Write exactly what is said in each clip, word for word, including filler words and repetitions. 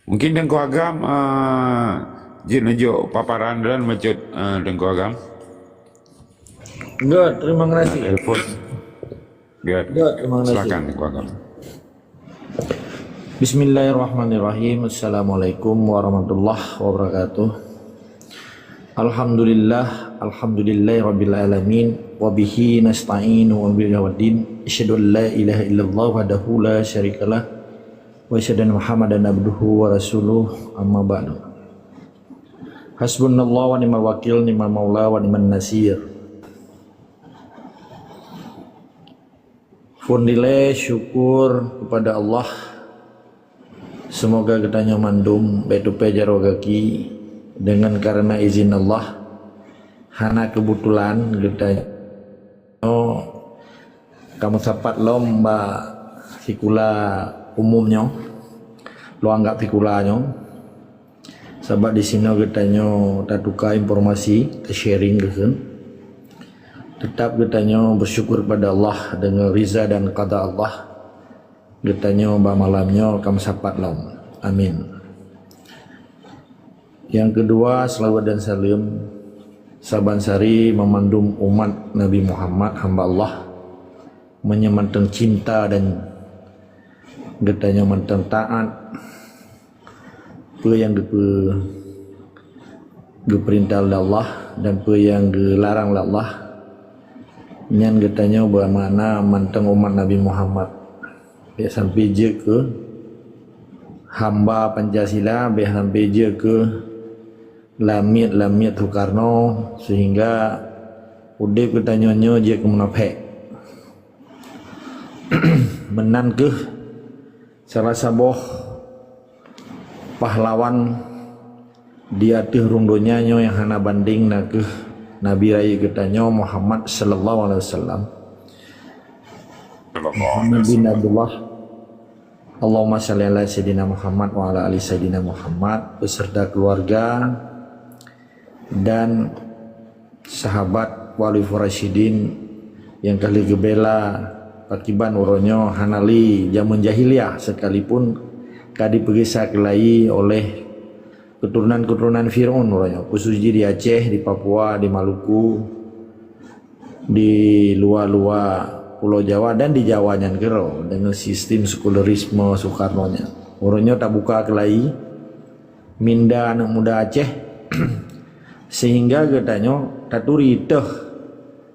Mungkin Teungku Agam, ah, jeuet neujok paparan lom bacut, ah, Teungku Agam. Good, terima kasih. Telepon. Good. Good, terima kasih. Silakan, Teungku Agam. Bismillahirrahmanirrahim. Assalamualaikum warahmatullahi wabarakatuh. Alhamdulillah, alhamdulillahirabbil alamin, wa bihi nasta'inu wa bihi waddin. Asyhadu an la ilaha illallah wahdahu la syarikalah, wa asyhadu anna Muhammadan abduhu wa rasuluh, amma ba'du. Hasbunallah wa ni'mal wakil, ni'mal maula wa ni'man nasir. Alhamdulillah, syukur kepada Allah. Semoga geutanyoe mandum bèk tupè jaroe gaki deungon kareuna izin Allah. Hana keubetulan geutanyoe ka meusapat lom bak sikula umum nyoe. Lôn anggap sikula nyoe. Sabab di sinoe geutanyoe tatuka informasi, ta-sharing geukheun. Teutap geutanyoe beusyukur kepada Allah deungon riza dan qada Allah. Geutanyoe bak malam nyoe ka meusapat lom. Amin. Nyang keudua, seulaweuet dan saleuem saban sari meumandum umat Nabi Muhammad, hamba Allah, meunyoe mantong cinta dan geutanyoe mantong taat peue nyang geupeu-, geupeurintah lé Allah dan peue nyang geularang lé Allah, nyan geutanyoe beumakna mantong umat Nabi Muhammad. Bèk sampai jeuet keu hamba Pancasila, bèk sampai jeuet keu lamiet-lamiet Soekarno, sehingga udeb geutanyoe nyoe jeuet keu munafék. Meunan kheueh salah saboh pahlawan di ateueh rhueng donya nyoe nyang hana banding, na kheueh Nabi Rayeuk geutanyoe Muhammad sallallahu alaihi wasallam. Muhammad bin Abdullah. Allahumma shalli ala Sayyidina Muhammad wa ala ali Sayyidina Muhammad beserta keluarga dan sahabat Khulafaur Rasyidin nyang ka lheueh geubela pakiban uroe nyoe hana lé jameun jahiliyah, sekalipun ka dipeugisa keulayi oleh keuturonan-keuturonan Fir'aun uroe nyoe, khusus jih di Aceh, di Papua, di Maluku, di luwa-luwa Pulo Jawa dan di Jawa nyan keudroe deungon sistem sekularisme Soekarno nyan. Uroe nyoe tabuka keulayi minda aneuk muda Aceh, sehingga geutanyoe taturi teuh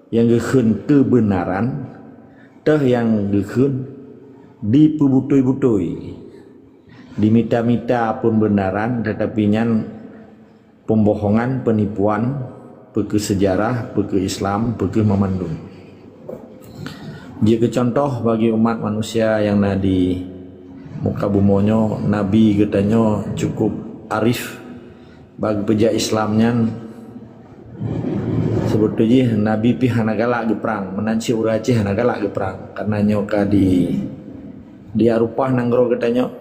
nyang geukheun keubeunaran, teuh nyang geukheun dipeubutôi-butôi, dimita-mita peubeunaran, teutapi nyan pembohongan, penipuan, peu keuh seujarah, peu keuh Islam, peu keuh mamandum. Jeuet keu cuntoh bagi umat manusia nyang na di muka bumoe nyoe, Nabi geutanyoe cukup arif bak geupeujak Islam nyan. Seubeutôi jih Nabi pih hana galak geuprang, meunan cit ureuëng Aceh hana galak geuprang, kareuna nyoe ka di, di Eropa nanggroe geutanyoe.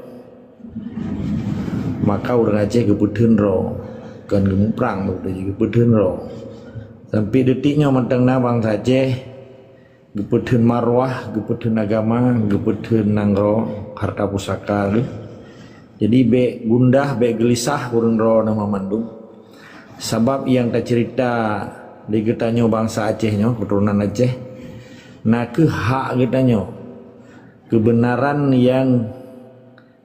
Maka ureuëng Aceh geupeutheun droe, kon geumuprang, beutôi jih geupeutheun droe. Sampai detik nyoe mantong na bansa Aceh geupeutheun marwah, geupeutheun agama, geupeutheun nanggroe, harta pusaka geuh. Jadi bék gundah, bék geulisah ureuëng droe na mamandum. Sabab nyang taceurita di geutanyoe bansa Aceh nyoe, keuturonan Aceh, na kheueh hak geutanyoe. Keubeunaran nyang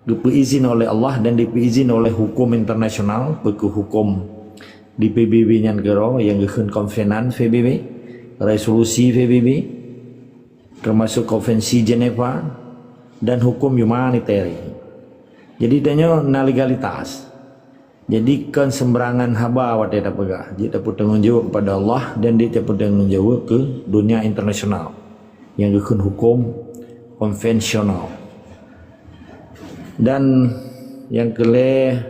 geupeuizin oleh Allah dan dipeuizin oleh hukum internasional, peu keuh hukum di P B B nyan keudroe nyang geukheun konvenan P B B, resolusi P B B, teumasuk konvensi Geneva dan hukum humanitarian. Jadi tanyoe na legalitas. Jadi kon seumbarangan haba watée tapeugah, jeuet tapeutanggong jaweueb kepada Allah dan jeuet tapeutanggong jaweueb keu dunia internasional nyang geukheun hukum konvensional. Dan nyang keulhée,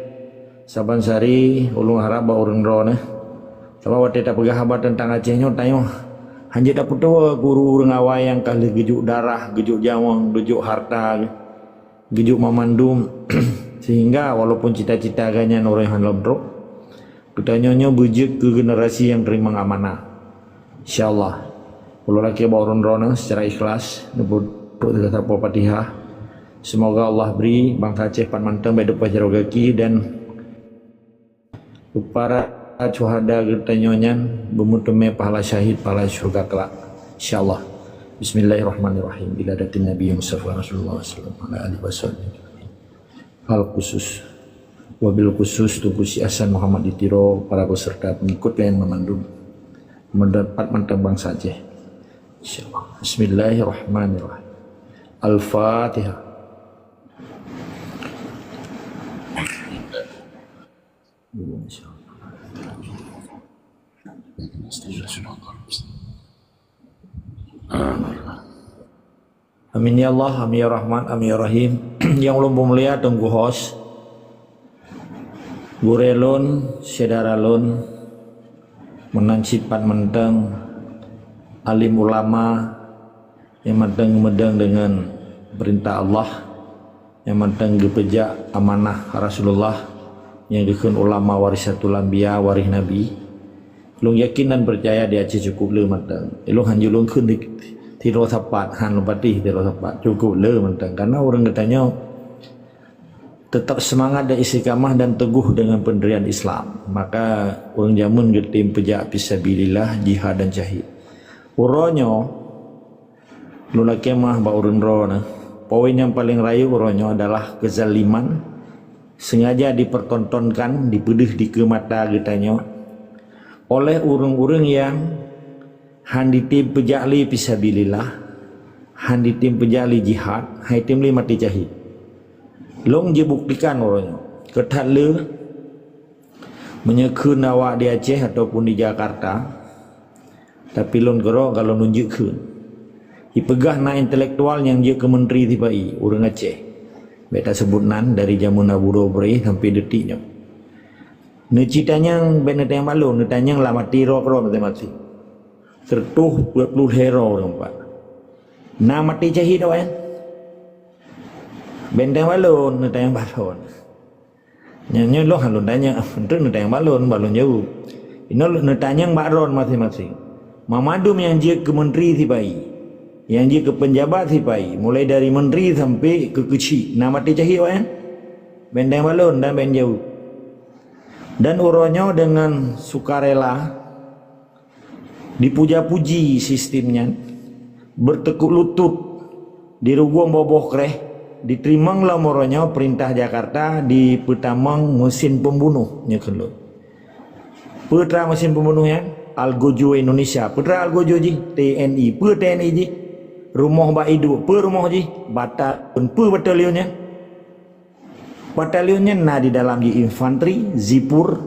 saban sari ulôn harab bak ureuëng droeneuh, sabab watée tapeugah haba teuntang Aceh nyoe tanyoe hanjeuet tapeutuwoe keu ureuëng-ureuëng awai nyang ka lheueh geujok darah, geujok nyawöng, geujok harta, geujok mamandum, sehingga walaupun cita-cita geuhnyan uroe nyoe hana lom trok, geutanyoe nyoe beujeuet keu generasi nyang teurimong amanah. Insya Allah, ulôn lakée bak ureuëng droeneuh secara ikhlas neupeutrok teuka sapoe Fatihah. Seumoga Allah bri bansa Aceh pat mantong bèk leupah jaroe gaki dan para syuhada geutanyoe nyan beumeuteumé pahala syahid, pahala syurga kelak. Insya Allah. Bismillahirrahmanirrahim. Ila hadratin Nabi Mustafa Rasulullah sallallahu alaihi wasallam, ala alihi wasahbihi. Hal khusus, wabil khusus Teungku Syekh Hasan Muhammad di Tiro, para peserta pengikut laén meumandum, meudapat mantong bansa Aceh. Insya Allah. Bismillahirrahmanirrahim. Al-Fatihah. Amin ya Allah, amin ya Rahman, amin ya Rahim. Nyang ulôn peumulia Teungku Hos, gurèe lôn, syedara lôn, meunan cit pat mantong alim ulama, nyang mantong geumeudong deungon peurintah Allah, nyang mantong geupeujak amanah Rasulullah, nyang geukheun ulama warisatul anbiya, waréh nabi. Lôn yakin dan peucaya di Aceh cukup le mantong. Lôn hanjeuet lôn kheun di, sidroe sapat, han lôn patéh sidroe sapat. Cukup le mantong. Karena ureueng geutanyoe teutap seumangat dan istiqamah dan teguh deungon peundirian Islam. Maka ureueng jameun geutem peujak fisabilillah, jihad dan syahid. Uroe nyoe, lôn lakèe meu'ah bak ureueng droeneuh. Poin nyang paleng rayeuk uroe nyoe adalah keuzaliman sengaja dipertontonkan, dipeudeuh dikeue mata geutanyoe oleh ureueng-ureueng nyang han jitem peujak lé fisabilillah, han jitem peujak lé jihad, han jitem lé maté syahid. Lôn jibuktikan uroe nyoe. Keuthat le, meunyoe kheun awak di Aceh ataupun di Jakarta, tapi lôn keudroe ka lôn jeuet kheun. Jipeugah na intelektual nyang jeuet keu menteri sipa-i, ureueng Aceh. Bèk taseubut nan, dari jameun Abu Dobre sampai detik nyoe. Neuci tanyong, bèk neutanyong bak lôn, neutanyong lam até droe keudroe maséng-maséng. Seureutôh peuet ploh lhèe droe ureueng pat. Na maté syahid awaknyan? Bèk neutanyong bak lôn, neutanyong bak lôn. Nyoe, nyoe lôn han lôn tanyong, enteuk neutanyong bak lôn, bah lôn jaweueb. Inoe neutanyong bak droe maséng-maséng. Mamandum nyang jeuet keu menteri sipa-i, nyang jeuet keu peunjabat sipa-i, mulai dari menteri sampai keu keuchik, na maté syahid awaknyan? Bèk neutanyong bak lôn dan bèk neujaweueb. Dan uroe nyoe deungon sukarela, dipuja-puji sistem nyan, beureuteukuk lutôt, dirugong boh-boh kréh, diteurimong lom uroe nyoe peurintah Jakarta dipeutamong meusin peumbunoh nyoe kheun lôn. Peue teuma meusin peumbunoh nyan? Algojo Indonesia. Peue teuma Algojo jih? T N I. Peue T N I jih? Rumoh bak iduek. Peue rumoh jih? Batalion. Peue batalion nyan? Batalion nyan na di dalam jih infanteri, zipur,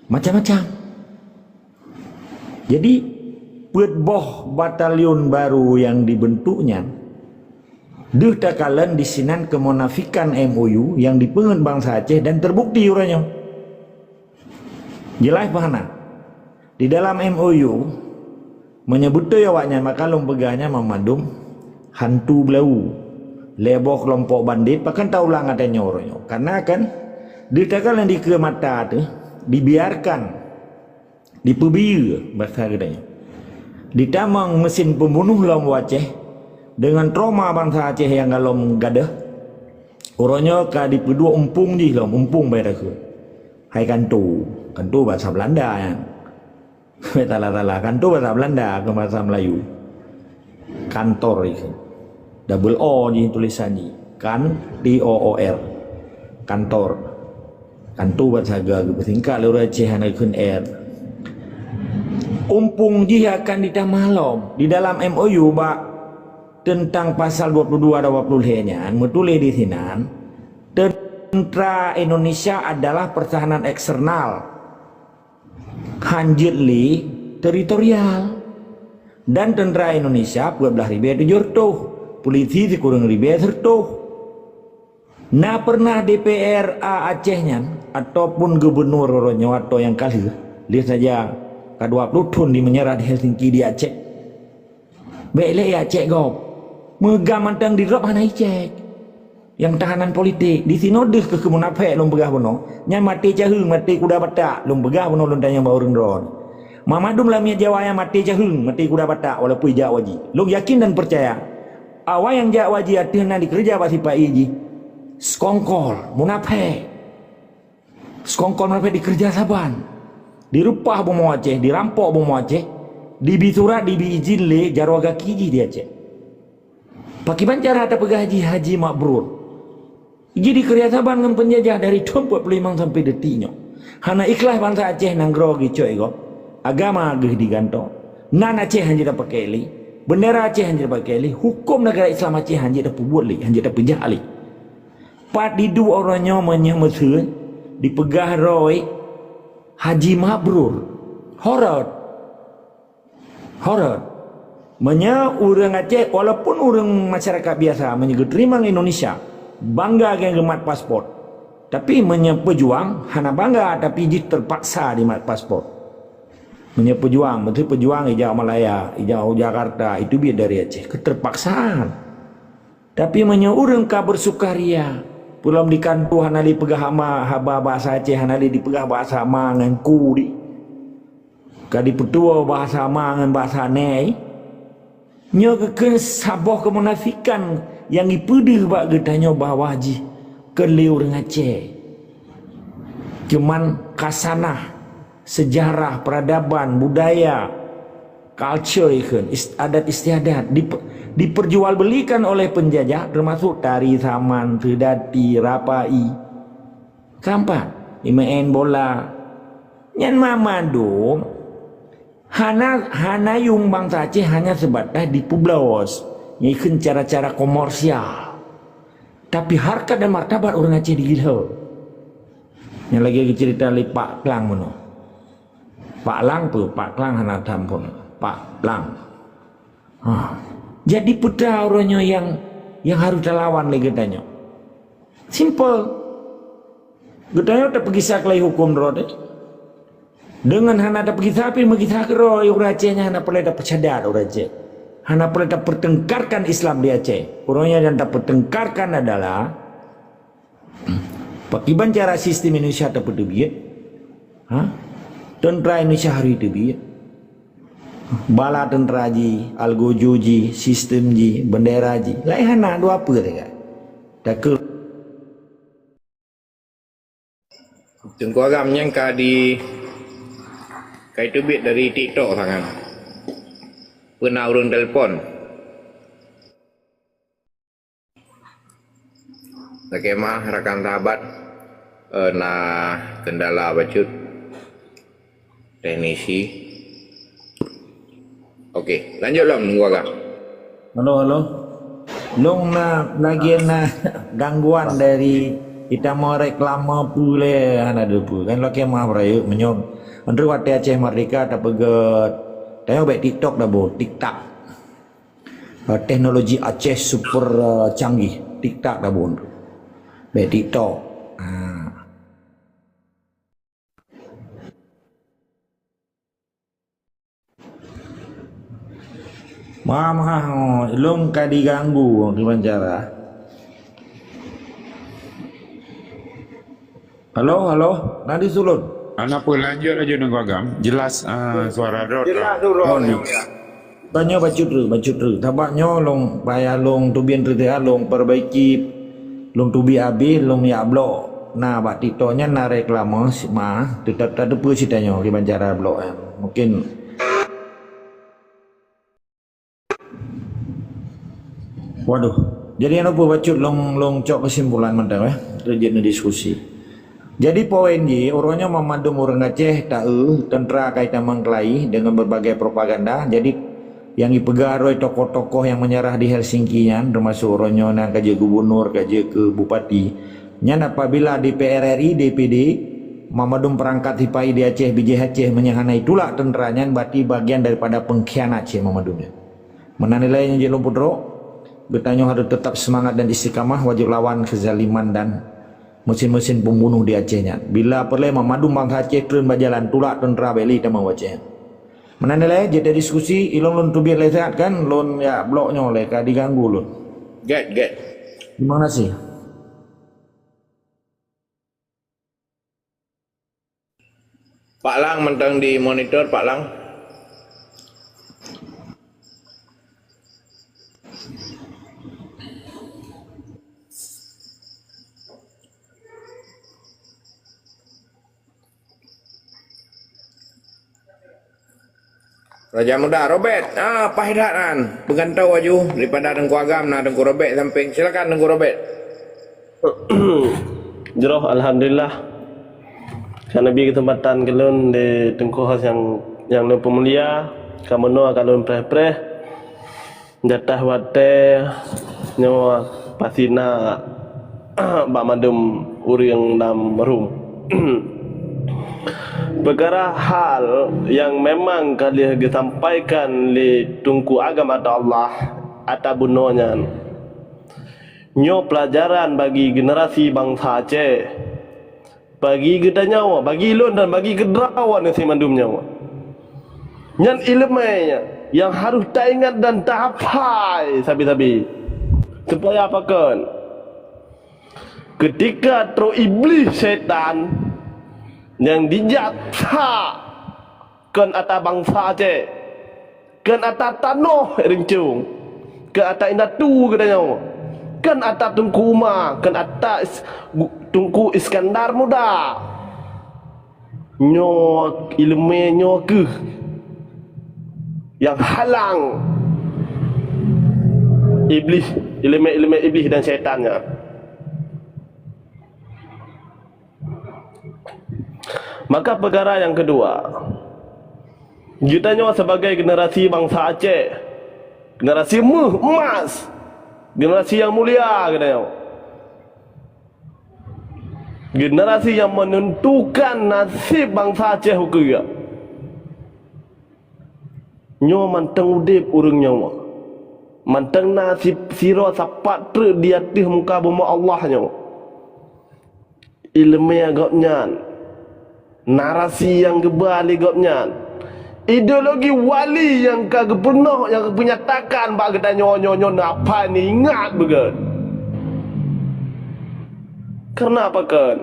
macam-macam. Jadi, peuet boh batalion baru nyang dibeuntuk nyan deuh takalon disinan keumunafikan M O U nyang dipeungeut bansa Aceh dan teubukti uroe nyoe. Jeulaih peue hana? Di dalam M O U, meunyoe beutôi awaknyan, maka lôn peugah nyan mamandum hantu beulawu. Lhèe boh keulompok bandét, pakon taulang ateueh nyoe uroe nyoe. Karena kan, deuh takalon dikeue mata teuh, dibiarkan, dipeubiyeu basa geutanyoe. Ditamong meusin peumbunoh lom u Aceh, deungon trauma bansa Aceh nyang golom gadôh, uroe nyoe ka dipeuduek umpung jih lom, umpung bak takheun. Hai kanto, kanto basa Beulanda nyan. Bèk salah-salah, kanto basa Beulanda, kon basa Meulayu. Kantor jih. Double O jih tulisan jih. Kan, T O O R. Kantor. Kanto basa Beulanda geupeusingkat lé ureueng Aceh hana kheun R. Umpung jih akan ditamong lom. Di dalam M O U bak teuntang pasal dua puluh dua dan dua puluh lhèe nyan, meutuléh disinan, tentara Indonesia adalah pertahanan eksternal, han jeuet lé teritorial. Dan tentara Indonesia peuet blaih ribèe tujoh reutôh, polisi sikureueng ribèe sireutôh. Na pernah D P R A Aceh nyan, ataupun gubernur uroe nyoe atau nyang ka lheueh, lheueh saja ka dua puluh thon di meunyeurah di Helsinki di Aceh. Bèk lé Aceh gob. Meugah mantong di drob hana icèk. Nyang tahanan politik, disinoe deuh keuh keumunafék lôn peugah bunoe, nyan maté caheueng, maté kuda batak, lôn peugah bunoe lôn tanyong bak ureueng droe. Mamandum lam miet Jawa nyan maté caheueng, maté kuda batak, walaupun ijak u haji. Lôn yakin dan peucaya, Awai nyang jak u haji ateueh na dikeureuja bak sipa-i jih. Seukongkol, munafék. Seukongkol munafék dikeureuja saban. Direupah bumoe Aceh, dirampok bumoe Aceh, dibi surat, dibi izin lé jaroe gaki jih di Aceh. Pakiban cara tapeugah jih haji mabrur? Jih dikeureuja saban ngon peunjajah dari thon peuet ploh limong sampoe detik nyoe. Hana ikhlaih bansa Aceh nanggroe geucok igob, agama geuh digantoe. Nan Aceh hana jeuet tapakée lé, beundera Aceh hana jeuet tapakée lé, huköm neugara Islam Aceh hana jeuet tapeubuet lé, hana jeuet tapeujak lé. Pat diduek uroe nyoe meunyoe meuseue dipeugah droe haji mabrur? Horot! Horot! Meunyoe ureuëng Aceh, walaupun ureuëng masyarakat biasa, meunyoe geuteurimong Indonesia, bangga geumat paspot. Tapi meunyoe peujuang, hana bangga, tapi jih teupaksa jimat paspot. Meunyoe peujuang, beutôi peujuang ijak Malaya, ijak Jakarta, itu biet dari Aceh. Keterpaksaan. Tapi meunyoe ureuëng ka beusukaria, peulom di kantô hana lé peugah haba bahasa Aceh, hana lé dipeugah bahasa ma ngon ku di, ka dipeutuwoe bahasa ma ngon bahasa nèe, nyoe geukheun saboh keumunafikan nyang jipeudeuh bak geutanyoe bahwa jih keu lé ureuëng Aceh. Cuman khasanah, sejarah, peradaban, budaya, culture ikheun, ist-, adat istiadat dipe-, diperjualbelikan oleh penjajah, termasuk tari saman, seudati, rapai. Keempat, meu'en bola. Nyan mandum hana, hana yuem bansa Aceh hanya sebatas dipeublos, nyan ikheun cara-cara komersial. Tapi harkat dan martabat ureuëng Aceh digiloe. Nyang lagée geuceurita lé Pak Klang bunoe. Pak Lang peue? Pak Klang hana tham phon. Pak Lang. Ha. Jadi peue uroe nyoe nyang, nyang harôh talawan lé geutanyoe? Simple. Geutanyoe tapeugisa keulai huköm droe teuh. Deungon hana tapeugisa pih meugisa keudroe ureuëng Aceh nyan hana peureulée tapeucadat ureuëng Aceh. Hana peureulée tapeutengkarkan Islam di Aceh. Uroe nyoe nyang tapeutengkarkan adalah pakiban cara sistem Indonesia tapeuteubiet, ha? Teuntra Indonesia harôh teubiet. Bala teuntra jih, algojo jih, sistem jih, beundera jih. Laén hana dua peue teuka. Takeu Teungku Agam nyan ka di, ka iteubiet dari TikTok sangat. Peue na ureuëng telepon. Lakée meu'ah rakan sahabat, eh, na kendala bacut teknisi. Oke, lanjut lom Teungku Agam. Halo, halo. Long na lagi na gangguan dari kita mau reklame pule hana depu kan lakée meu'ah beurayeuk meunyoe. Untuk watée Aceh Merdeka tapeugét, tanyoe bak TikTok dah bu, TikTok. Eh, teknologi Aceh super, eh, canggih. TikTok dah bun. Bak TikTok. Ha. Meu'ah, meu'ah, oh, ilong ka diganggu di wawancara. Halo, halo, na disulot. Ana peue lanjut laju Teungku Agam. Jelas, ah, suara droe. Jelas tu, Bro. Oh, ni. Tanyoe bacut tu, bacut tu. Sabab nyoe long payah long teubiet tu teuh, long perbaiki, long teubiet habéh, long yak blok. Na bak TikTok nyan na reklame si ma, teutap tateupeue si tanyoe kiban cara blok nyan. Mungkin Waduh. Jadi, hana peue bacut long, long cok kesimpulan mantong, eh. Terjadi diskusi. Jadi, poin jih, uroe nyoe mandum ureuëng Aceh taeu teuntra ka itamong keulai dengan berbagai propaganda. Jadi, nyang ipeugah roh tokoh-tokoh nyang meunyarat di Helsinki nyan, teumasuk uroe nyoe na ka jeuet gubunur, ka jeuet keu bupati. Nyan apabila DPR RI, DPD, mandum peurangkat sipa-i di Aceh, bijéh Aceh, meunyoe hana itulak teuntra nyan, berarti bagian daripada pengkhianat cit mandum nyan. Meunan ilée nyang jeuet lôn peutrok, geutanyoe harôh teutap seumangat dan istiqamah wajéb lawan keuzaliman dan mesin-mesin peumbunoh di Aceh nyan. Bila peureulée mandum bansa Aceh treun bak jalan tulak teuntra bek lé tamong u Aceh nyan. Meunan ilée jeuet diskusi, ilong lôn teubiet lé sehat kan, lôn yak blok nyoe lé ka diganggu lôn. Gét, gét. Terima kasih. Pak Lang mantong di monitor, Pak Lang. Raja Muda, Robert. Ah, paih that nyan. Peugantoe aju daripada Teungku Agam na Teungku Robert sampéng. Silakan Teungku Robert. Jroh, alhamdulillah. Ka neubi keuseumpatan keu lôn di Teungku Hos nyang, nyang lôn peumulia, ka meunoe ka lôn preh-preh. Di ateueh watée nyoe pasti na bak mandum ureuëng lam room. Peukara hal nyang memang ka lheueh geusampaikan lé Teungku Agam ata Allah ata bunoe nyan. Nyoe peulajaran bagi generasi bansa Aceh, bagi geutanyoe, bagi lôn dan bagi keudroe aneuk si mandum nyoe. Nyan iéleumé nyan nyang harôh taingat dan tahafai sabe-sabe. Supaya pakon? Keutika trok Iblih Setan nyang dijak that kon ata bansa Aceh, kon ata tanoh rincong, kon ata indatu geutanyoe, kon ata Teungku Uma, kon ata Is-, Teungku Iskandar Muda. Nyoe iéleumé nyoe kheueh nyang halang Iblih, iéleumé-iéleumé Iblih dan syaitan nyan. Maka peukara nyang keudua, geutanyoe sebagai generasi bansa Aceh, generasi meuh emas, generasi nyang mulia geutanyoe, generasi nyang meunentukan naseb bansa Aceh ukeue. Nyoe mantong udeb ureuëng nyoe, mantong na si-, sidroe sapat treuk di ateueh muka bumoe Allah nyoe. Iéleumé gobnyan, narasi nyang geuba lé gobnyan, ideologi wali nyang ka geupeunoh, nyang geupeunyatakan bak geutanyoe nyoe, nyoe na apa neuingat beugét. Kareuna pakon?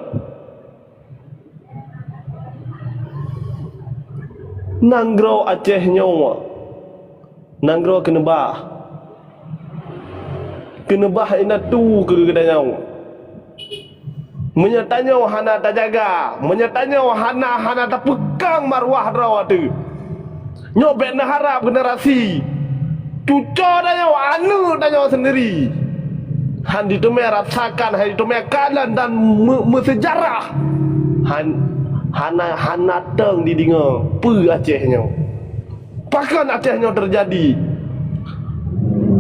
Nanggroe Aceh nyoe nanggroe keuneubah. Keuneubah indatu keu geutanyoe. Meunyoe tanyoe hana tajaga, meunyoe tanyoe hana, hana tapeukang maruah droe ateueh, nyoe bék neuharab generasi cucoe tanyoe, aneuk tanyoe seundiri, han jiteumé rasakan, han jiteumé kalon dan meu-, meuseujarah. Han, hana, hana teueng jideungoe peue Aceh nyoe. Pakon Aceh nyoe teujadi?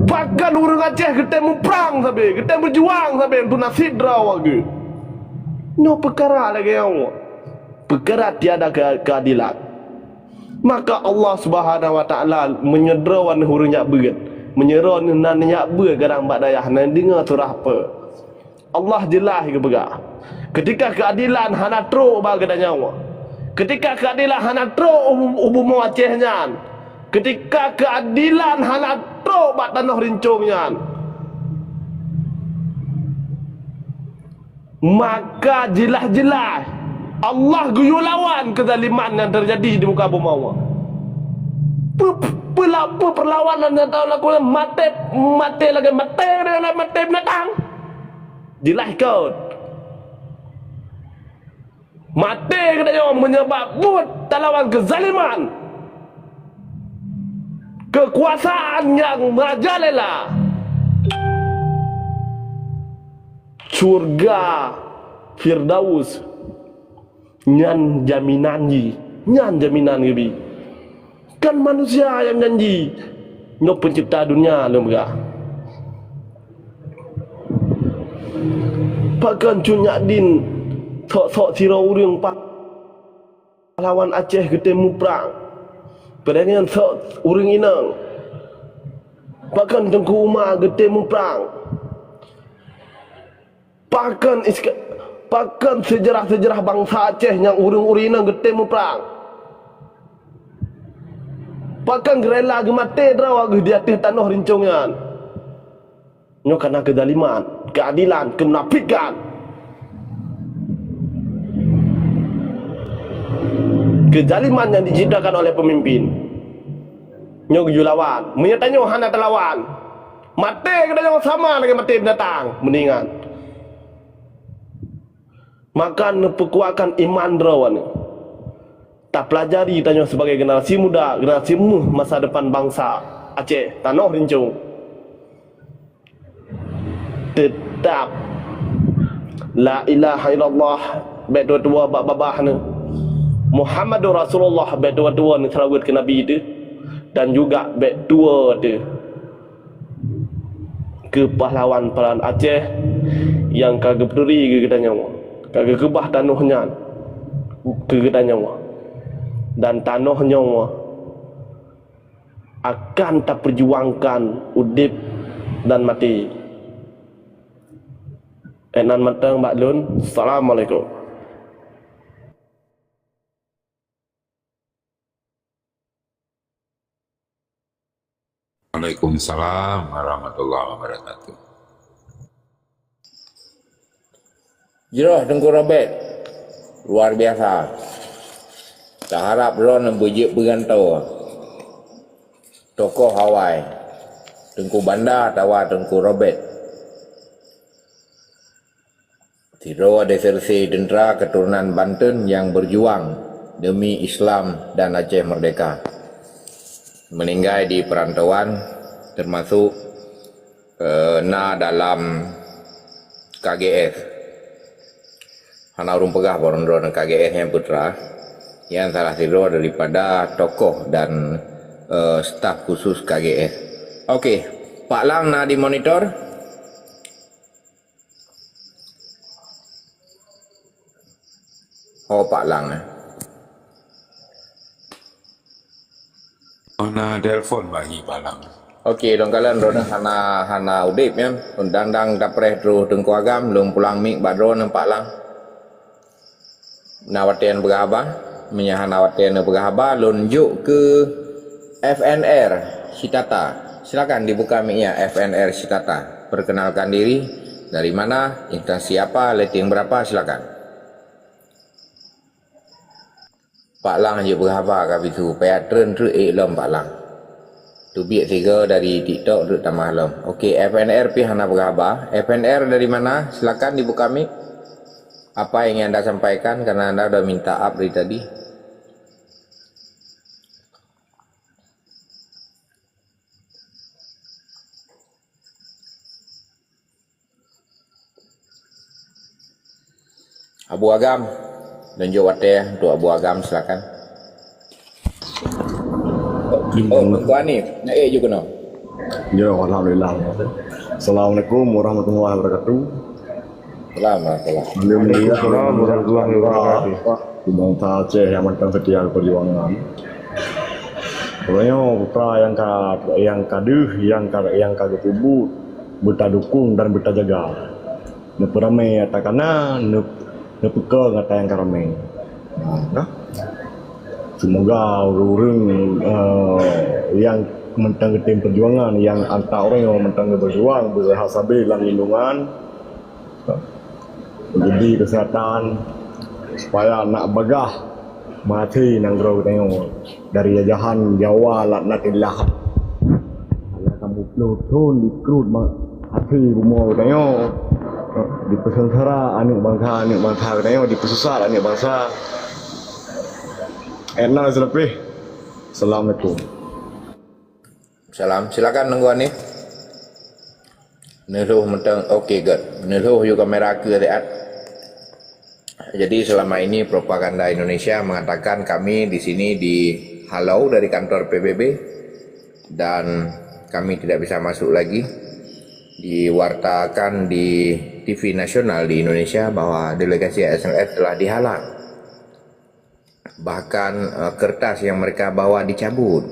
Pakon ureuëng Aceh geutém muprang sabe, geutém beujuang sabe untuk naseb droe geuh? Nyoe peukara lagée nyoe, peukara tiada ke-, keadilan. Maka Allah Subhanahu wa Taala meunyoe droe aneuk ureuëng jak beuet, meunyoe droe aneuk nan jak beuet gadang bak dayah, nan deungoe surah peue? Allah jeulaih geupeugah, keutika keuadilan hana trok bak geutanyoe, keutika keuadilan hana trok u, u bumoe Aceh nyan, keutika keuadilan hana trok bak tanoh rincong nyan, maka jeulaih-jeulaih Allah geuyue lawan keuzaliman nyang teujadi di muka bumoe. Peu-, peula-, peu-, peulawanan nyang talakukan maté, maté lagée maté, maté binatang. Jeulaih kon. Maté geutanyoe meunyoe bak buet talawan keuzaliman, keukuasaan nyang merajalela. Syurga Firdaus nyan jaminan jih, nyan jaminan geubi. Kan manusia nyang janji, nyoe peuncipta dunia lôn peugah. Pakon Cut Nyak Dien sok-sok sidroe ureuëng pahlawan Aceh geutém muprang? Padahai nyan sok ureuëng inong. Pakon Teungku Uma geutém muprang? Pakon iska-, pakon seujarah-seujarah bansa Aceh nyang ureuëng-ureuëng inong geutém muprang? Pakon geurela geumaté droe geuh di ateueh tanoh rincong nyan? Nyoe kana keuzaliman, keuadilan, keumunafikan. Keuzaliman nyang diciptakan oleh peumimpin. Nyoe geuyue lawan. Meunyoe tanyoe hana talawan, maté geutanyoe sama lagée maté binatang, meuningan. Maka neupeukuatkan iman droe nyoe. Tapeulajari tanyoe sibagai generasi muda, generasi meuh masa depan bansa Aceh, tanoh rincong. Teutab la ilaha illallah, bék tuwoe-tuwoe bak babah neuh. Muhammadur Rasulullah, bék tuwoe-tuwoe neuh seulaweuet keu Nabi teuh, dan juga bék tuwoe teuh keu pahlawan-pahlawan Aceh nyang ka geupeuturi keu geutanyoe, ka geukeubah tanoh nyan keu geutanyoe, dan tanoh nyoe akan tapeujuangkan udeb dan maté. Ék nan mantong bak lôn. Assalamualaikum. Waalaikumsalam warahmatullahi wabarakatuh. Jroh Teungku Robert, luar biasa. Taharap droeneuh beujeuet peugantoe tokoh awai, Teungku Banda atawa Teungku Robert. Sidroe desirasi teuntra keuturonan Banten nyang beujuang deumi Islam dan Aceh Merdeka. Meuninggai di peurantauan, teumasuk eh, na dalam K G S. Hana ureuëng peugah bahwa droeneuh K G S nyan putra, nyan salah sidroe daripada tokoh dan eh, staf khusus K G S. Okey, Pak Lang na di monitor? Oh, Pak Lang eh. Oh, na telepon bagi Pak Lang. Okey, lôn kalon droeneuh hana hana udeb nyan. Dang-dang tapreh troh Teungku Agam, lôn pulang mik bak droeneuh Pak Lang. Na watée neupeugah haba? Meunyoe hana watée neupeugah haba, lôn jok keu F N R Citata. Silakan dibuka miknya F N R Citata. Perkenalkan diri, dari mana, instansi apa, letting berapa, silakan. Pak Lang jeuet beuhaba ka bisu, payah treun treuk ék lom Pak Lang. Teubiet sigoe dari TikTok treuk tamah lom. Okey, F N R pih hana beuhaba. F N R dari mana? Silakan dibuka mic. Apa yang ingin anda sampaikan karena anda sudah minta up dari tadi. Abu Agam, tunjuk watée untuk Abu Agam, silakan. Oh, Tuan ni, nak eh juga no. Ya, alhamdulillah. Assalamualaikum warahmatullahi wabarakatuh. Salam warahmatullahi. Alhamdulillah. Warahmatullahi wabarakatuh. Bangsa Aceh yang mantong setia perjuangan. Pokoknya putra yang ka yang ka deuh, yang ka yang ka geupeubuet, beutadukung dan beutajaga. Neupeuramé ata kana, neupeukong ata nyang ka ramé. Nah, semoga ureuëng-ureuëng uh, yang mantong geutem perjuangan, yang anta ureuëng yang mantong geuperjuang, beureuhat sabe lam lindungan, menjadi kesehatan, supaya nak bagah mati nanggroe geutanyoe dari jajahan Jawa laknatillah. Hana kamoe ploh thon dikrut ma-, hati bumoe geutanyoe. Dipeusengsara aneuk bangsa, aneuk bangsa geutanyoe dipeususat aneuk bangsa. Enna seulapeh. Assalamualaikum. Salam. Silakan Teungku Hanif. Neuloh mantong, okey, good. Neuloh yue kamera keu siat. Jadi selama ini propaganda Indonesia mengatakan kami di sini dihalau dari kantor P B B dan kami tidak bisa masuk lagi. Diwartakan di T V nasional di Indonesia bahwa delegasi A S N F telah dihalang. Bahkan uh, kertas yang mereka bawa dicabut,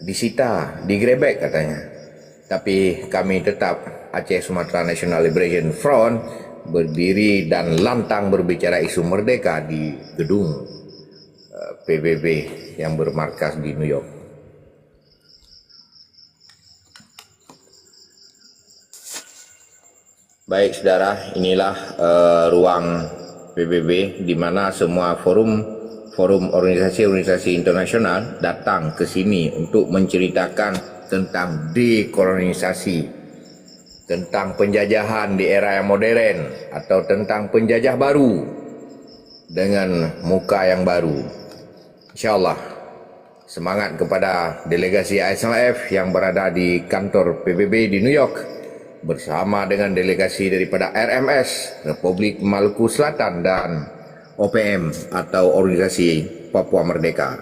disita, digrebek katanya. Tapi kami tetap Aceh Sumatra National Liberation Front berdiri dan lantang berbicara isu merdeka di gedung uh, P B B yang bermarkas di New York. Baik saudara, inilah uh, ruang P B B di mana semua forum forum organisasi-organisasi internasional datang ke sini untuk menceritakan tentang dekolonisasi, tentang penjajahan di era yang modern atau tentang penjajah baru dengan muka yang baru. Insya Allah, semangat kepada delegasi I S M F yang berada di kantor P B B di New York bersama dengan delegasi daripada R M S Republik Maluku Selatan dan O P M atau Organisasi Papua Merdeka.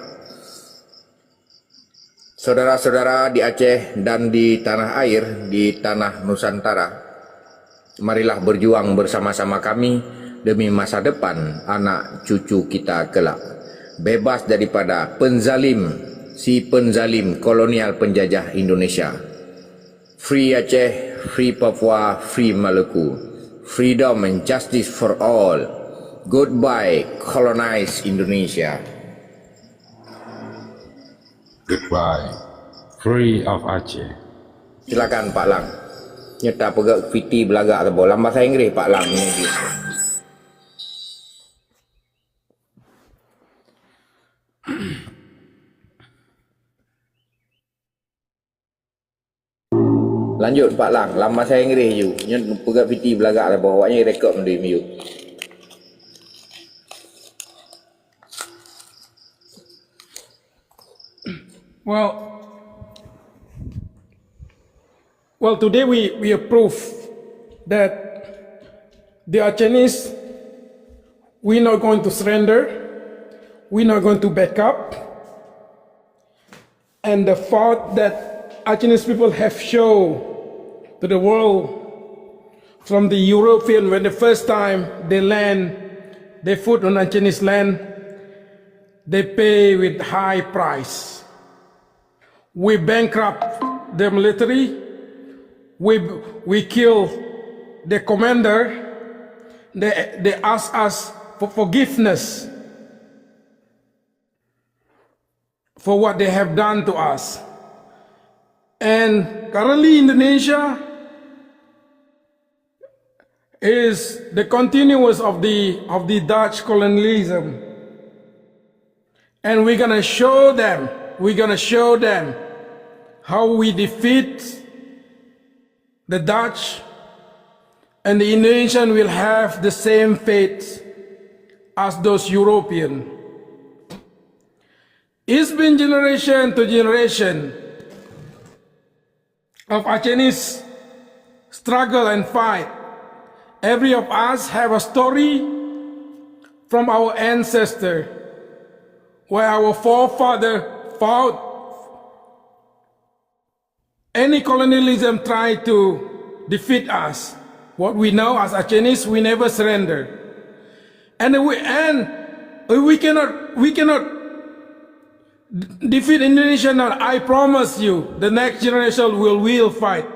Saudara-saudara di Aceh dan di tanah air, di tanah Nusantara, marilah berjuang bersama-sama kami demi masa depan anak cucu kita kelak, bebas daripada penzalim, si penzalim kolonial penjajah Indonesia. Free Aceh, free Papua, free Maluku. Freedom and justice for all. Goodbye, colonized Indonesia. Goodbye, free of Aceh. Silakan Pak Lang. Nyoe tapeugah piti beulagak saboh lam bahasa Inggris Pak Lang nyoe. Lanjut Pak Lang, lam bahasa Inggris ju. Nyoe peugah piti beulagak saboh, awaknyan rekod mandum ju. Well, well, today we, we approve that the Achenis, we're not going to surrender, we're not going to back up. And the fact that Achenis people have shown to the world from the European, when the first time they land their foot on Achenis land, they pay with high price. We bankrupt the military. We, we kill the commander. They, they ask us for forgiveness for what they have done to us. And currently, Indonesia is the continuous of the, of the Dutch colonialism. And we're gonna show them, we're gonna show them how we defeat the Dutch, and the Indonesian will have the same fate as those European. It's been generation to generation of Achenis struggle and fight. Every of us have a story from our ancestor where our forefather fought any colonialism try to defeat us. What we know as Achenis, we never surrender. And we, and we cannot, we cannot defeat Indonesia now. I promise you, the next generation will, will fight.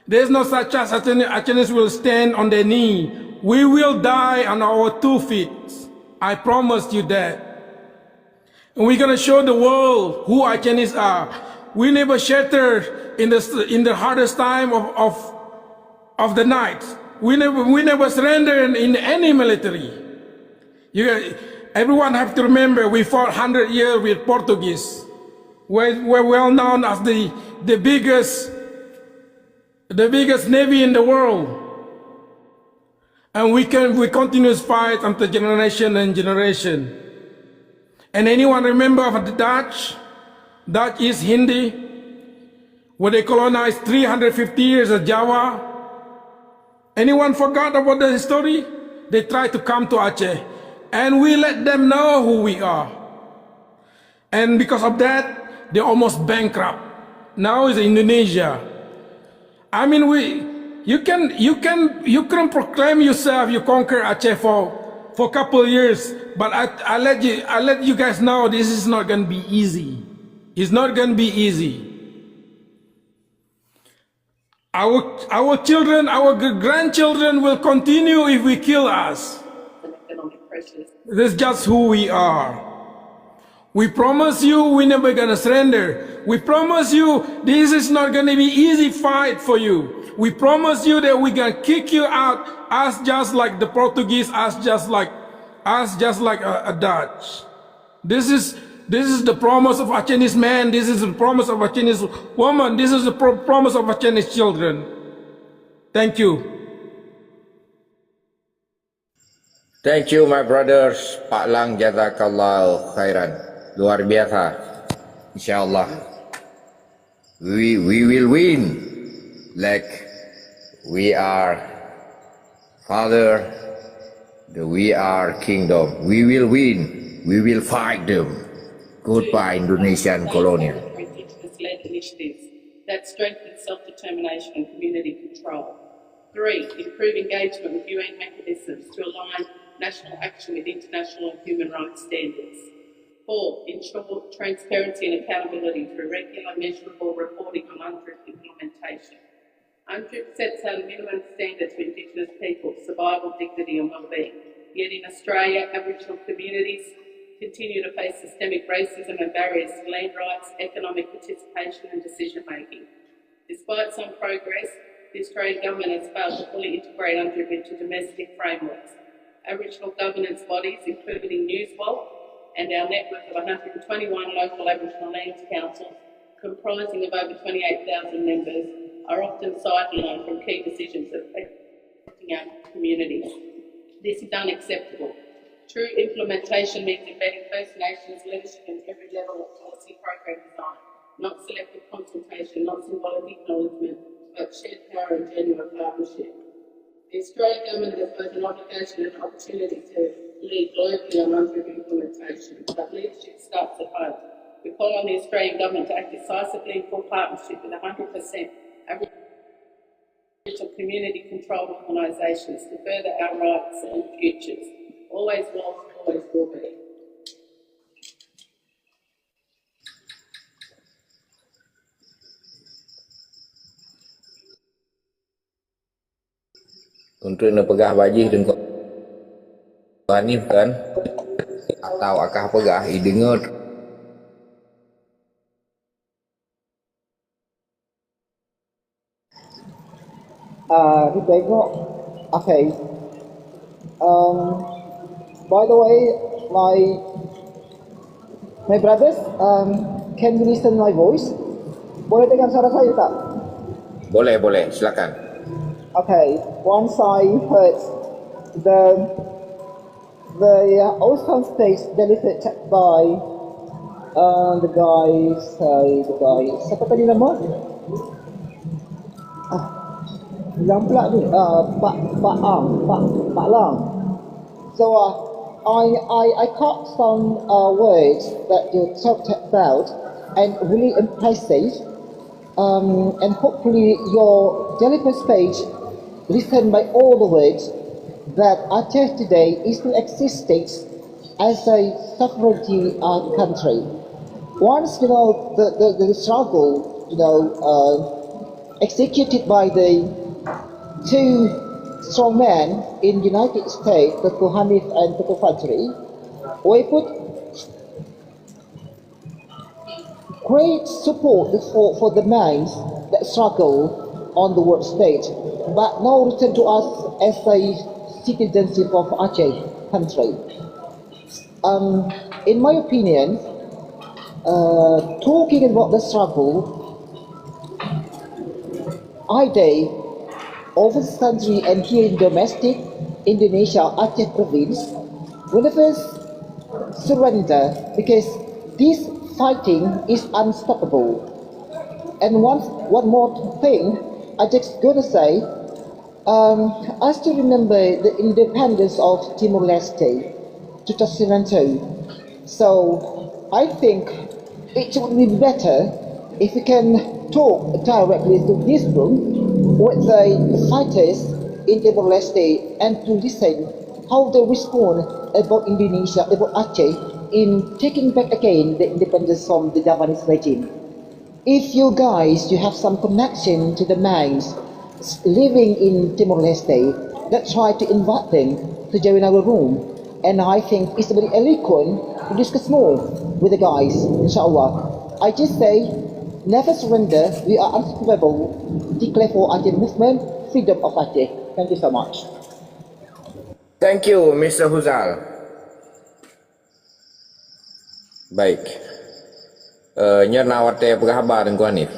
There's no such as Achenis, Achenis will stand on their knee. We will die on our two feet. I promise you that. And we're gonna show the world who Achenis are. We never shelter in the, in the hardest time of, of, of the night. We never, we never surrender in, in any military. You, everyone have to remember we fought hundred years with Portuguese. We're, we're well known as the, the biggest, the biggest navy in the world. And we can, we continuous fight until generation and generation. And anyone remember of the Dutch? Dutch is Hindi, where they colonized three hundred fifty years of Java. Anyone forgot about the history? They try to come to Aceh. And we let them know who we are. And because of that, they almost bankrupt. Now is Indonesia. I mean, we, you can, you can, you can proclaim yourself you conquer Aceh for, for a couple of years, but I, I let you, I let you guys know this is not gonna be easy. It's not gonna be easy. Our, our children, our gr- grandchildren will continue if we kill us. This is just who we are. We promise you we never gonna surrender. We promise you this is not gonna be easy fight for you. We promise you that we gonna kick you out as just like the Portuguese, as just like, as just like a, a Dutch. This is, this is the promise of Achenis man. This is the promise of Achenis woman. This is the pro- promise of Achenis children. Thank you. Thank you, my brothers. Pak Lang, jazakallah khairan. Luar biasa. Insya Allah, we, we will win. Like, we are father, the, we are kingdom. We will win. We will fight them. Goodbye, Indonesian colonial. Indigenous-led initiatives that strengthen self-determination and community control. Three, improve engagement with U N mechanisms to align national action with international and human rights standards. Four, ensure transparency and accountability through regular, measurable reporting on UNDRIP implementation. UNDRIP sets out minimum standards for Indigenous peoples' survival, dignity and well-being. Yet in Australia, Aboriginal communities continue to face systemic racism and barriers to land rights, economic participation and decision-making. Despite some progress, the Australian government has failed to fully integrate UNDRIP into domestic frameworks. Aboriginal governance bodies, including Newswatch and our network of one hundred twenty-one local Aboriginal land councils, comprising of over twenty-eight thousand members, are often sidelined from key decisions affecting our communities. This is unacceptable. True implementation means embedding First Nations leadership in every level of policy program design, not selective consultation, not symbolic acknowledgement, but shared power and genuine partnership. The Australian government has both an obligation and an opportunity to lead globally on UNDRIP implementation, but leadership starts at home. We call on the Australian government to act decisively in full partnership with one hundred percent Aboriginal community-controlled organisations to further our rights and futures. Always was, always will be. Untuk neupeugah bak jih Teungku Hanif kan, atau akah peugah, i deungoe. Ah, kita tengok. Okay. Um, by the way, my my brothers, um, can you listen my voice? Boleh dengar suara saya tak? Boleh, boleh. Silakan. Okay. Once I heard the the, uh, awesome speech delivered by, uh, the guy, sorry, the guy. Siapa tadi nama? Ah, yang pula ni, uh, Pak, Pak Ang, Pak, Pak Lang. So, uh, I, I, I caught some, uh, words that you talked about and really impressive. Um, and hopefully your delivery speech listened by all the words that Aceh today is still existing as a sovereignty, uh, country. Once, you know, the, the, the struggle, you know, uh, executed by the two strong men in United States, Teungku Hanif and Teungku Fajri, we put great support for, for the minds that struggle on the world stage, but now return to us as a citizenship of Aceh country. Um, in my opinion, uh, talking about the struggle, I day over the country and here in domestic Indonesia, Aceh province, we never surrender because this fighting is unstoppable. And one, one more thing, I just gonna say, um, I still remember the independence of Timor-Leste, two thousand two. So I think it would be better if we can talk directly to this room with the fighters in Timor-Leste and to listen how they respond about Indonesia, about Aceh, in taking back again the independence from the Javanese regime. If you guys, you have some connection to the minds living in Timor-Leste, let's try to invite them to join our room. And I think it's very eloquent to discuss more with the guys, inshallah. I just say, never surrender, we are unstoppable, declare for Aceh movement, freedom of Aceh. Thank you so much. Thank you, Mister Huzal. Baik. Eh, nyoe na watèe peugah haba Teungku Hanif.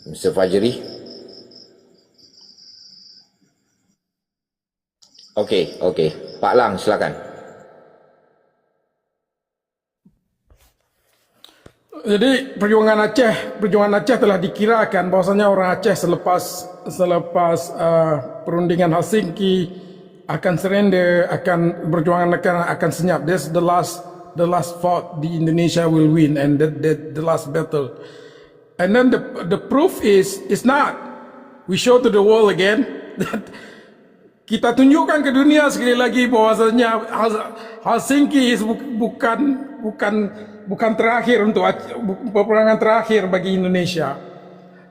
Mister Fajri. Okey, okey. Pak Lang, silakan. Jadi, perjuangan Aceh, perjuangan Aceh telah dikirakan bahwasanya orang Aceh selepas, selepas, uh, perundingan Helsinki akan surrender, akan perjuangan akan, akan senyap. This the last, the last fight, the Indonesia will win, and the, the, the last battle. And then the, the proof is, it's not. We show to the world again that kita tunjukkan ke dunia sekali lagi bahwasanya Hel-, Helsinki is bu-, bukan, bukan, bukan terakhir untuk Ac-, bu-, peperangan terakhir bagi Indonesia,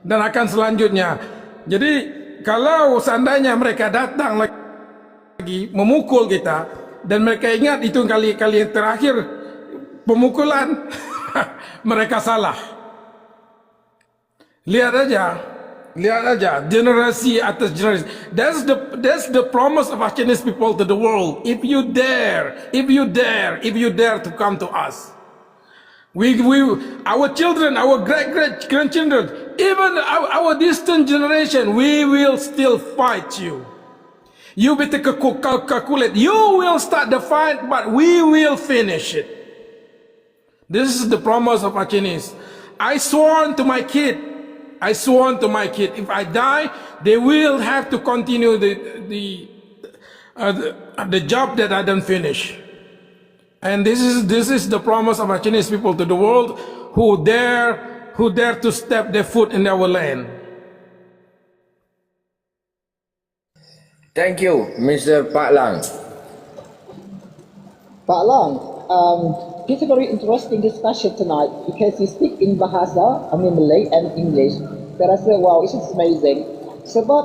dan akan selanjutnya. Jadi, kalau seandainya mereka datang lagi memukul kita, dan mereka ingat itu kali-kali yang terakhir pemukulan, mereka salah. Lihat aja, lihat aja, generasi atas generasi. That's the, that's the promise of Achinese people to the world. If you dare, if you dare, if you dare to come to us, we, we, our children, our great great grandchildren, even our, our distant generation, we will still fight you. You better cal-, cal-, calculate. You will start the fight, but we will finish it. This is the promise of Achinese. I sworn to my kid. I sworn to my kid. If I die, they will have to continue the, the, uh, the, the job that I don't finish. And this is, this is the promise of Achinese people to the world who dare, who dare to step their foot in our land. Thank you, Mister Pak Lang. Pak Lang, um, this is a very interesting discussion tonight because you speak in Bahasa, I mean Malay and English. Saya rasa, wow, it's just amazing. Sebab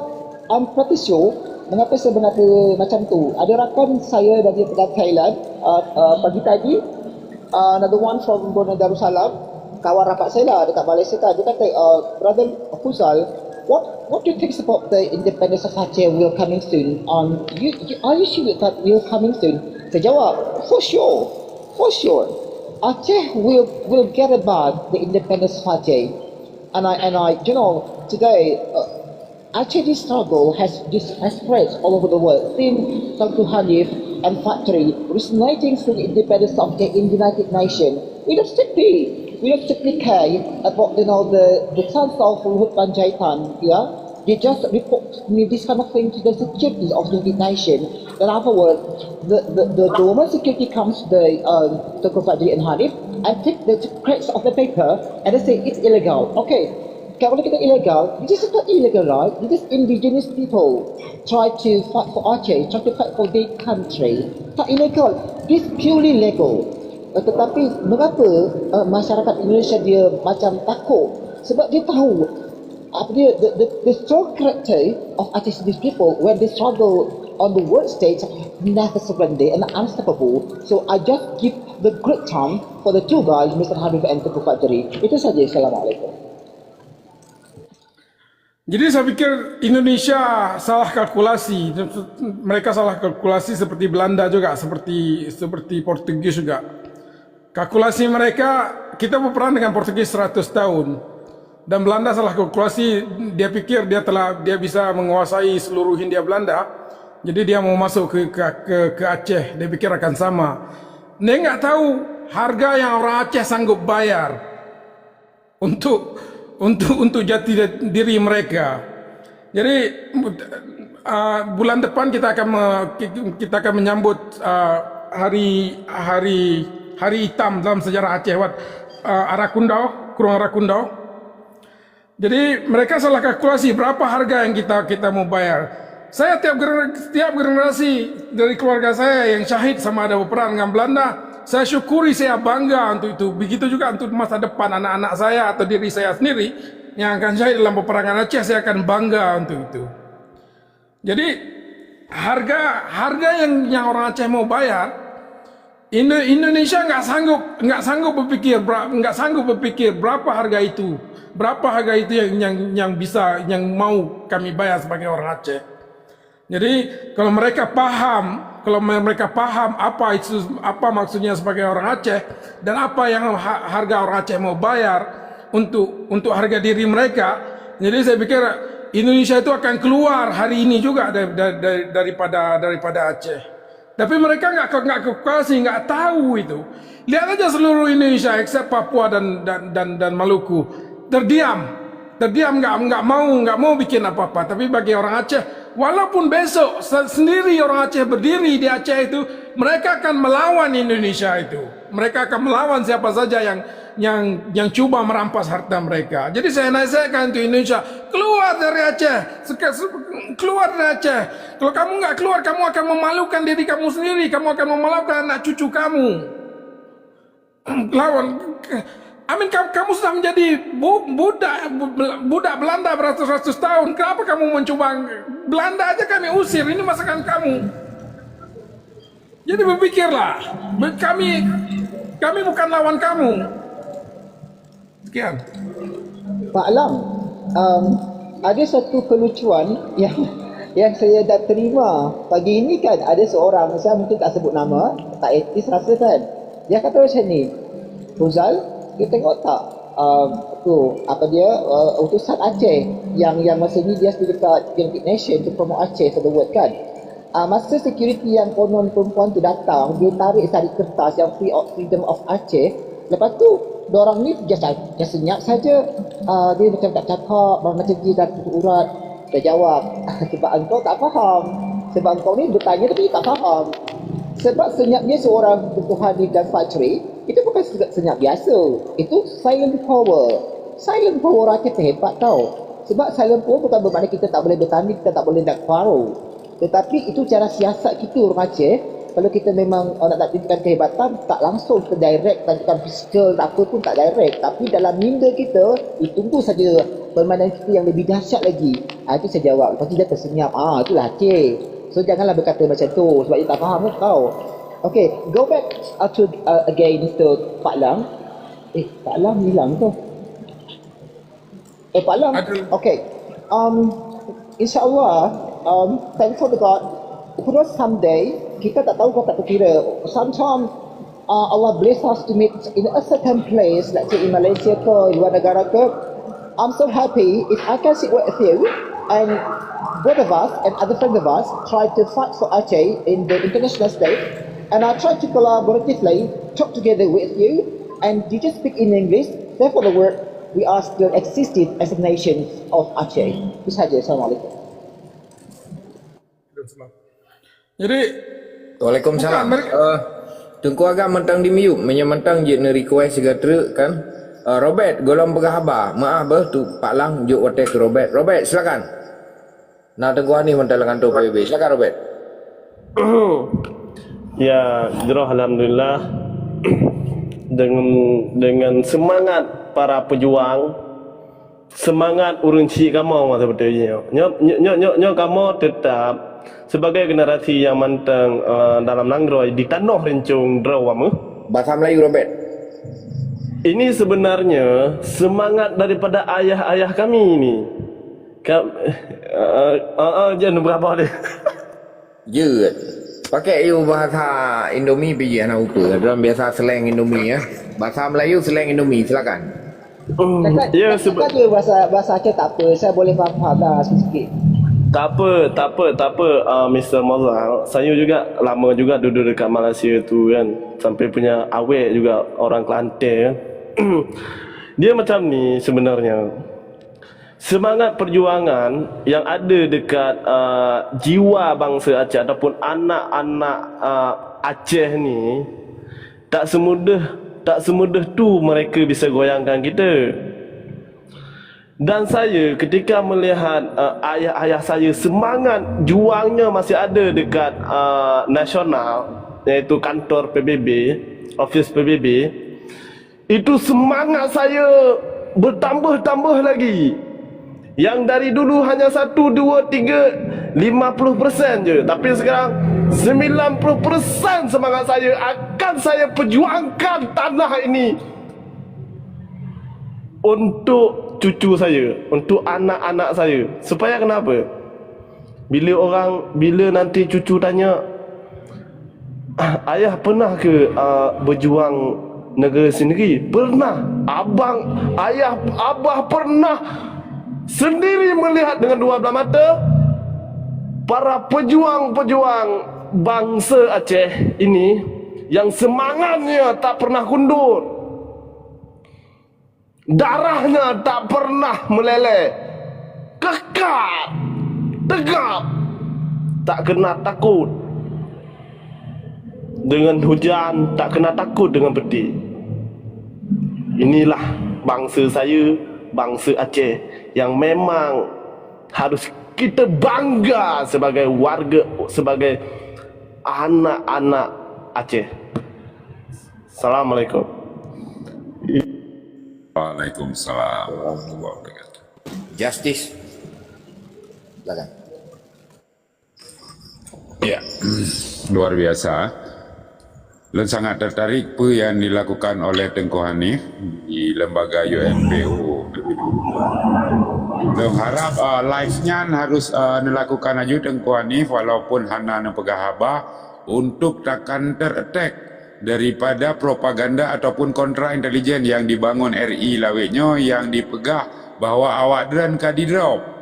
I'm pretty sure, mengapa saya berkata macam tu. Ada rakan saya dari, dari Thailand, uh, uh, pagi tadi, uh, another one from Brunei Darussalam, kawan rapat saya lah dekat Malaysia kan. Dia kata, uh, "Brother Faisal, what, what do you think about the independence of Aceh will coming soon? Um, you, you, are you sure that will coming soon?" Saya jawab, "For sure, for sure. Aceh will, will get about the independence of Aceh." And I, and I, you know, today, uh, Aceh, this struggle has, this has spread all over the world. Since Teuku Hanif and Fajri resonating through the independence of the United Nations, we don't strictly, we don't strictly care about, you know, the, the chance of Luhut Panjaitan, yeah? They just report me this kind of thing to the security of the United Nations. In other words, the, the, the, the Women Security comes the, um, Teuku Fajri and Hanif and take the cracks of the paper and they say it's illegal. Okay, kalau kita illegal, this is not illegal, right? This is indigenous people try to fight for Aceh, try to fight for their country. Tak illegal, this purely legal. Uh, tetapi mengapa, uh, masyarakat Indonesia dia macam takut? Sebab dia tahu apa dia, the, the, the strong character of Aceh Chinese people when they struggle on the world stage, never surrender and unstoppable. So I just give the great time for the two guys, Mister Hanif and Teuku Fajri. Itu saja. Assalamualaikum. Jadi saya pikir Indonesia salah kalkulasi. Mereka salah kalkulasi seperti Belanda juga, seperti, seperti Portugis juga. Kalkulasi mereka, kita berperang dengan Portugis seratus tahun. Dan Belanda salah kalkulasi, dia pikir dia telah, dia bisa menguasai seluruh Hindia Belanda. Jadi dia mau masuk ke, ke, ke, ke Aceh, dia pikir akan sama. Dia nggak tahu harga yang orang Aceh sanggup bayar untuk, untuk, untuk jati diri mereka. Jadi, uh, bulan depan kita akan me-, kita akan menyambut, uh, hari, hari, hari hitam dalam sejarah Aceh, wat, uh, Arakundau, Krueng Arakundau. Jadi mereka salah kalkulasi berapa harga yang kita, kita mau bayar. Saya tiap gener-, tiap generasi dari keluarga saya yang syahid sama ada berperang dengan Belanda, saya syukuri, saya bangga untuk itu. Begitu juga untuk masa depan anak-anak saya atau diri saya sendiri yang akan syahid dalam peperangan Aceh, saya akan bangga untuk itu. Jadi harga, harga yang, yang orang Aceh mau bayar, Indo-, Indonesia nggak sanggup, nggak sanggup berpikir bera-, nggak sanggup berpikir berapa harga itu, berapa harga itu yang, yang, yang bisa, yang mau kami bayar sebagai orang Aceh. Jadi kalau mereka paham, kalau me-, mereka paham apa itu, apa maksudnya sebagai orang Aceh dan apa yang ha-, harga orang Aceh mau bayar untuk, untuk harga diri mereka, jadi saya pikir Indonesia itu akan keluar hari ini juga dari, dari, dari, daripada daripada Aceh. Tapi mereka nggak ke- nggak kekuasai, nggak tahu itu. Lihat aja seluruh Indonesia, except Papua dan dan dan dan Maluku, terdiam, terdiam, nggak nggak mau nggak mau bikin apa-apa. Tapi bagi orang Aceh, walaupun besok se- sendiri orang Aceh berdiri di Aceh itu, mereka akan melawan Indonesia itu. Mereka akan melawan siapa saja yang yang yang cuba merampas harta mereka. Jadi saya nasihatkan untuk Indonesia, keluar dari Aceh, Seka- se- keluar dari Aceh. Kalau kamu nggak keluar, kamu akan memalukan diri kamu sendiri, kamu akan memalukan anak cucu kamu. Lawan, I mean, kamu, kamu sudah menjadi bu- budak bu- budak Belanda beratus-ratus tahun. Kenapa kamu mencoba? Belanda aja kami usir, ini masakan kamu. Jadi berpikirlah, kami kami bukan lawan kamu. Sekian. Pak Lang, um, ada satu kelucuan yang yang saya dah terima pagi ini kan, ada seorang, saya mungkin tak sebut nama, tak etis rasa kan. Dia kata macam ni, "Fuzal, you tengok tak, um, tu apa dia, uh, utusan Aceh yang yang masa ni dia pergi dekat United Nation to promote Aceh for the world kan." Ah, masa security yang konon perempuan tu datang, dia tarik sari kertas yang free of, freedom of Aceh. Lepas tu, orang ni dia, dia senyap saja. Ah, dia macam tak cakap, macam dia dah tutup urat, tak jawab. Sebab engkau tak faham. Sebab engkau ni bertanya tapi tak faham. Sebab senyap dia seorang ketuhan di Jan Fajri, itu bukan se- senyap biasa. Itu silent power. Silent power orang Aceh tu hebat tau. Sebab silent power bukan bermakna kita tak boleh bertanding, kita tak boleh nak quarrel. Tetapi itu cara siasat kita orang Aceh. Kalau kita memang uh, nak, nak tunjukkan kehebatan, tak langsung kita direct, tunjukkan fizikal, tak apa pun tak direct. Tapi dalam minda kita, ditunggu saja permainan kita yang lebih dahsyat lagi. Ah, itu saya jawab. Lepas tu dia tersenyap. Ah, itulah Aceh. So janganlah berkata macam tu sebab dia tak faham kan kau. Okay, go back uh, to uh, again to Pak Lang. Eh, Pak Lang hilang tu. Eh, Pak Lang. Ada. Okay. Um, InsyaAllah, um, thanks for the God. Terus someday, kita tak tahu, kita tak terkira. Sometimes uh, Allah bless us to meet in a certain place, let's say in Malaysia ke, luar negara ke. I'm so happy if I can sit with you and both of us and other friend of us try to fight for Aceh in the international stage. And I try to collaboratively talk together with you and you just speak in English. Therefore, the word we are still existed as a nation of Aceh. Itu saja. Assalamualaikum. Jadi Waalaikumsalam. Bukan, mereka- Uh, Teungku Agam mantong di mute, meunyoe mantong jeuet neu request siga treuk kan. Uh, Robert, gohlom peugah haba. Meuah beuh tu Pak Lang jok watèe keu Robert. Robert, silakan. Nah, Teungku Hanif mantong lam kantor P B B. Silakan Robert. Ya, jroh alhamdulillah dengan dengan semangat para pejuang, semangat ureueng chik kamoe masa beutôi nyoe. Nyoe nyoe nyoe nyoe kamoe tetap sebagai generasi nyang mantong uh, dalam nanggroe di tanoh rincong droe wameuh. Bahasa Melayu Robert. Ini sebenarnya semangat daripada ayah-ayah kami ini. Ka, uh, uh, uh, jangan berapa dia. Jeuet. Pakai you bahasa Indomie pih hana upeue. Dalam biasa slang Indomie ya. Bahasa Melayu slang Indomie, silakan. Hmm, ya sebab Kata bahasa bahasa Aceh tak apa, saya boleh faham-faham lah sikit-sikit. Tak apa, tak apa, tak apa uh, Mister Mozart. Saya juga lama juga duduk dekat Malaysia tu kan. Sampai punya awek juga orang Kelantan kan. Dia macam ni sebenarnya. Semangat perjuangan yang ada dekat uh, jiwa bangsa Aceh ataupun anak-anak uh, Aceh ni tak semudah tak semudah tu mereka bisa goyangkan kita. Dan saya ketika melihat uh, ayah-ayah saya semangat juangnya masih ada dekat uh, nasional iaitu kantor P B B, ofis P B B, itu semangat saya bertambah-tambah lagi. Yang dari dulu hanya satu, dua, tiga, lima puluh persen je. Tapi sekarang sembilan puluh persen semangat saya akan saya perjuangkan tanah ini untuk cucu saya, untuk anak-anak saya. Supaya kenapa? Bila orang, bila nanti cucu tanya, "Ah, ayah pernah ke uh, berjuang negara sendiri?" "Pernah. Abang, ayah, abah pernah Sendiri melihat dengan dua belah mata, para pejuang-pejuang bangsa Aceh ini yang semangatnya tak pernah kundur, darahnya tak pernah meleleh, kekal, tegap, tak kena takut dengan hujan, tak kena takut dengan pedih. Inilah bangsa saya, bangsa Aceh yang memang harus kita bangga sebagai warga, sebagai anak-anak Aceh. Assalamualaikum. Waalaikumsalam warahmatullahi wabarakatuh. Justice. Silakan. Ya, luar biasa. Lôn sangat tertarik peue nyang dilakukan oleh Teungku Hanif di lembaga U N P O. Lôn harap uh, live nyan harus uh, dilakukan laju Teungku Hanif walaupun hana neupeugah haba untuk ta counter attack daripada propaganda ataupun kontra intelijen yang dibangun R I lawét nyoe yang dipeugah bahwa awak droen ka di-drop.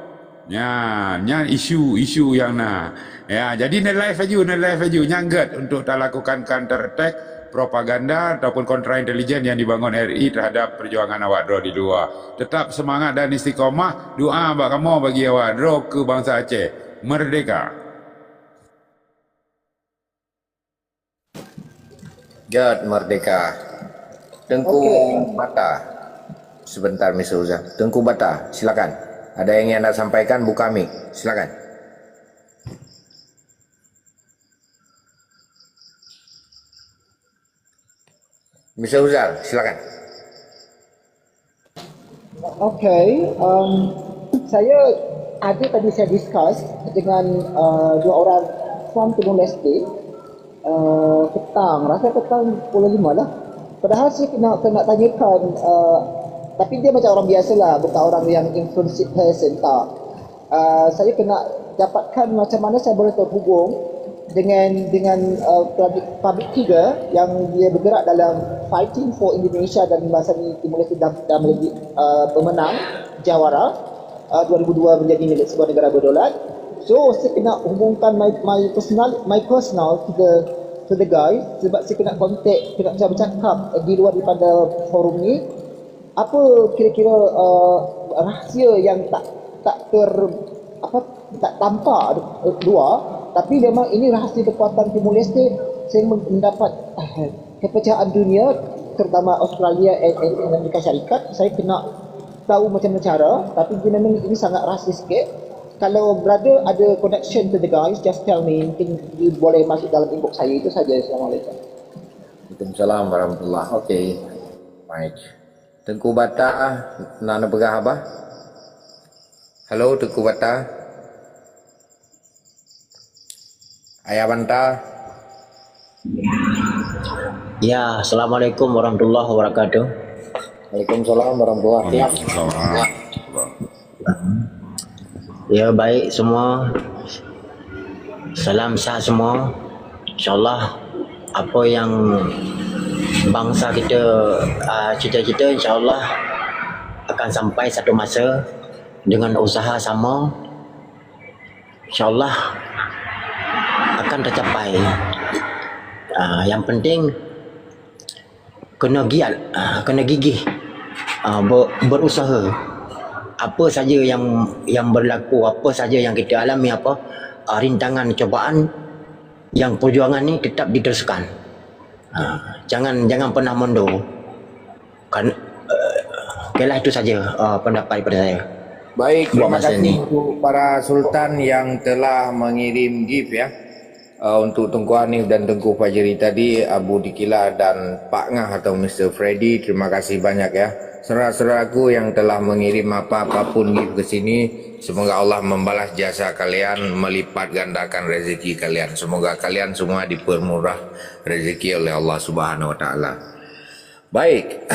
Nyan, nyan isu-isu nyang na. Ya, jadi neulive laju, neulive laju. Nyan gét untuk talakukan counter attack, propaganda ataupun kontra intelijen yang dibangun R I terhadap perjuangan awak droe di luar. Tetap semangat dan istiqomah, doa bak kamoe bagi awak droe keu bansa Aceh. Merdeka! Gét merdeka! Teungku Bata. Sebentar Mister Uzan. Teungku Bata, silakan. Ada yang ingin anda sampaikan, buka mic. Silakan. Mister Uzan, silakan. Okay, um, saya ada tadi saya discuss dengan uh, dua orang from Timor Leste uh, petang, rasa petang pukul lima lah. Padahal saya kena kena tanyakan, uh, tapi dia macam orang biasa lah, bukan orang yang intrinsic person tak. Uh, saya kena dapatkan macam mana saya boleh terhubung dengan dengan uh, public, public figure yang dia bergerak dalam fighting for Indonesia dan masa ni Timor Leste dah, dah menjadi uh, pemenang jawara uh, dua ribu dua menjadi sebuah negara berdaulat. So saya kena hubungkan my my personal my personal to the to the guy sebab saya kena contact kena saya bercakap di luar daripada forum ni apa kira-kira uh, rahsia yang tak tak ter apa tak tampak dua tapi memang ini rahsia kekuatan Timor Leste saya mendapat uh, kepercayaan dunia terutama Australia and, and Amerika Syarikat saya kena tahu macam mana cara tapi memang ini sangat rahsia sikit kalau brother ada connection to the guys just tell me mungkin you boleh masuk dalam inbox saya itu saja assalamualaikum Waalaikumsalam warahmatullahi Okay. Baik. Teungku Bata na neupeugah haba? Halo Teungku Bata. Ayah Banta. Ya, Assalamualaikum warahmatullahi wabarakatuh. Waalaikumsalam warahmatullahi wabarakatuh. Ya, baik semua. Salam sehat semua. InsyaAllah apa yang bangsa kita uh, cita-cita insyaAllah akan sampai satu masa dengan usaha sama insyaAllah akan tercapai uh, yang penting kena giat uh, kena gigih uh, ber, berusaha apa saja yang yang berlaku apa saja yang kita alami apa uh, rintangan cobaan yang perjuangan ni tetap diteruskan. Ha, jangan jangan pernah mundur. Kan uh, okeylah itu saja uh, pendapat daripada saya. Baik, terima kasih untuk para sultan yang telah mengirim gift ya. Uh, untuk Tengku Hanif dan Tengku Fajri tadi, Abu Dikila dan Pak Ngah atau Mister Freddy, terima kasih banyak ya. Saudara-saudaraku yang telah mengirim apa-apapun gift ke sini, semoga Allah membalas jasa kalian, melipat gandakan rezeki kalian. Semoga kalian semua dipermurah rezeki oleh Allah Subhanahu Wa Taala. Baik.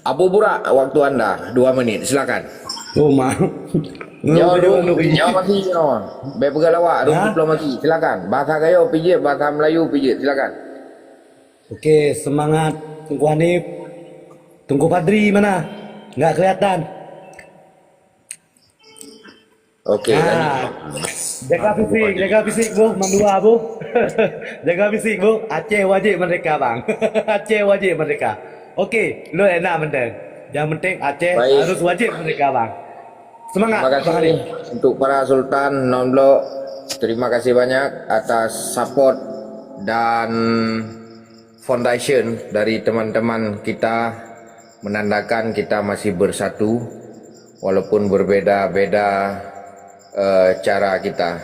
Abu Burak, waktu anda dua menit. Silakan. Oh, ma. Nyawa dulu, nyawa mati nyawa. Baik pegang lawak, dulu diplomasi. Silakan. Bahasa Gayo pijit, bahasa Melayu pijit. Silakan. Okey, semangat Tengku Hanif. Tengku Fadri mana? Enggak kelihatan. Okey, lanjut. Jaga fisik, jaga fisik, boh, mandua, boh. Jaga fisik, boh. Aceh wajib merdeka, bang. Aceh wajib merdeka. Okey, lôn ena benda. Yang penting Aceh harus wajib merdeka, bang. Semangat, terima kasih untuk para sultan non blok. Terima kasih banyak atas support dan foundation dari teman-teman kita, menandakan kita masih bersatu walaupun berbeda-beda uh, cara kita.